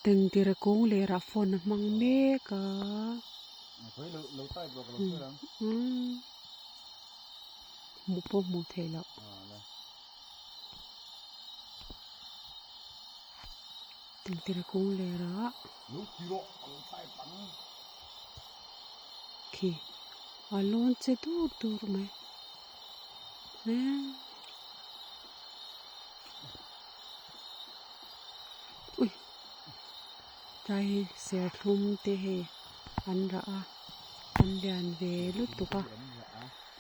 Tengtere kawng lerah phone a hmang mek a hmuh pawh hmuh theih loh. Tengtere kawng lerah khi a lawn che dur dur mai ui tlai serthlum te hei an rah a an lian ve lutuk a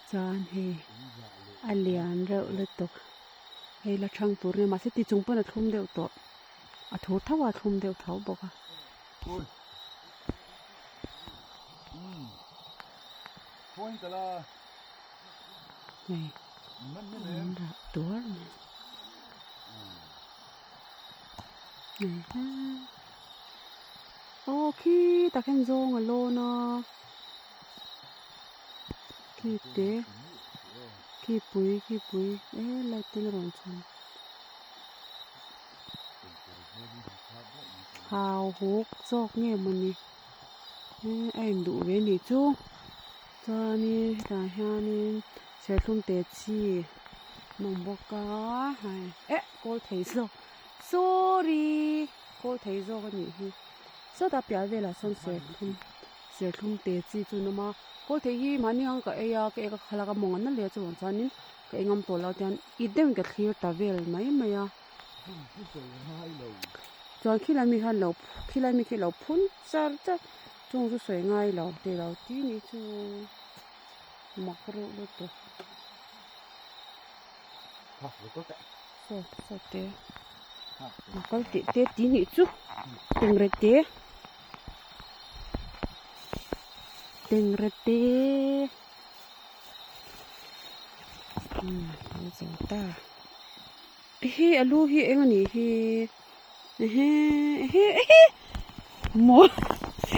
chuan hei a lian reuh lutuk hei la thang tur nia mahse ti chung pawn a thlum deuh tawh a thur tho a a thlum deuh tho bawk a. Hei an rah tuar mai aw khi tak hian zawng a lawn a khi te khi pui khi pui e light ten a rawn chhun hau huk zawk nge mawni a induh ve a nih chu chuanin hetah hianin serthlum te chi an awm bawk a hei eh kawl thei zawk sorry kawl thei zawk a nih hi sawtah piah velah sawn serthlum serthlum te chi chu an awm a kawl thei hi mahni ang ka ei a ka ek a khalak a mawng an na leh a chuvang chuanin ka ei ngam tawh lo tian it deuhin ka thlir ta vel mai mai a. Chuan khilai mi khan lo khilai mi khi lo phun char char chung chu sawi ngai lo tih lo ti ni chu mak reuh lutuk saw saw te a kal tih te ti nih chu tengre te tengre te umm a zo ta. Hi a lu hi eng a nih hi ehe ehe ehe maw.